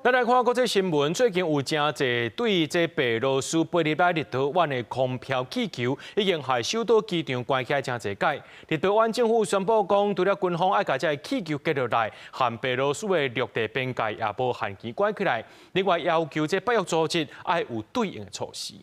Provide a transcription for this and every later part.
咱來看國際新聞，最近有誠濟對這白羅斯飛入來立陶宛的空飄氣球，已經予首都機場關起來誠濟擺。立陶宛政府宣布講，除了軍方愛共這个氣球截落來，和白羅斯的陸地邊界也無限期關起來。另外要求這北約組織愛有對應的措施。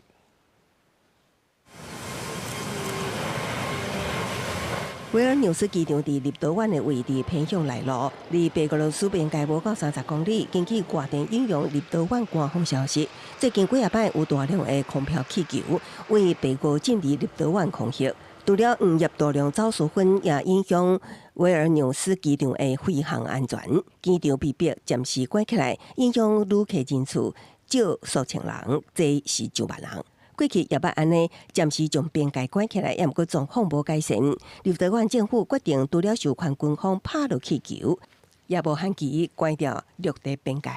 維爾紐斯機場佇立陶宛的位置偏向內陸，離白俄羅斯邊界無夠30公里。根據外電引用立陶宛官方消息，最近幾仔擺有大量的空飄氣球對白俄進入立陶宛空域，除了混入大量走私粉，也影響維爾紐斯機場的飛行安全。機場被迫暫時關起來，影響旅客人次少數千人，濟是上萬人。過去也捌按呢，暫時將邊界關起來，也毋過狀況無改善。立陶宛政府決定，除了授權軍方拍落氣球，也無限期關掉陸地邊界。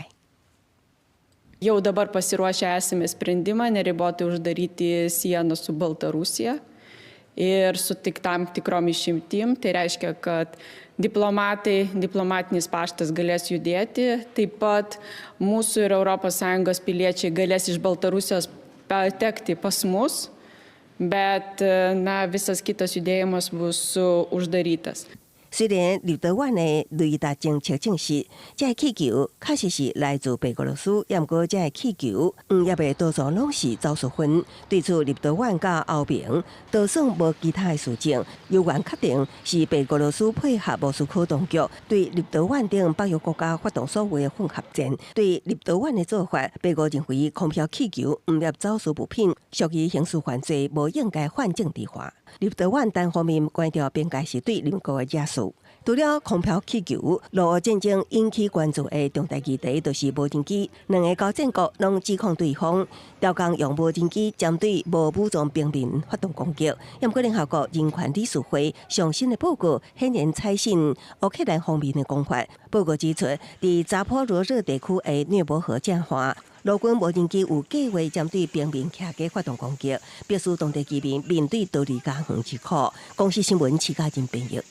Jau dabar pasiruošę esame sprendimą neribotai uždaryti sieną su Baltarusija ir su tik tam tikrom išimtim. Tai reiškia, kad diplomatai, diplomatinis paštas galės judėti, taip pat mūsų ir ES piliečiai galės iš Baltarusijos patekti pas mus, bet, na, visas kitas judėjimas bus uždarytas. 雖然立陶宛的雷達偵測證實，這个氣球確實是來自白俄羅斯，也毋過這个氣球黃葉的多數攏是走私粉。對此，立陶宛佮歐盟都算無其他的事證，有緣確定是白俄羅斯配合莫斯科當局對立陶宛等北約國家發動所謂的混合戰。對立陶宛的做法，白俄認為空飄氣球黃葉走私物品屬於刑事犯罪，無應該泛政治化。立陶宛單方面關掉邊界是對鄰國的惹事。除了空飄氣球，俄烏戰爭引起關注的重大議題就是無人機。兩个交戰國攏指控對方刁工用無人機針對無武裝平民發動攻擊。毋過聯合國人權理事會上新的報告顯然採信烏克蘭方面的講法。報告指出，佇扎波羅熱地區的涅伯河戰岸，俄軍無人機有計劃針對平民徛家發動攻擊，迫使當地居民面對逃離家園之苦。公視新聞，徐家仁編譯。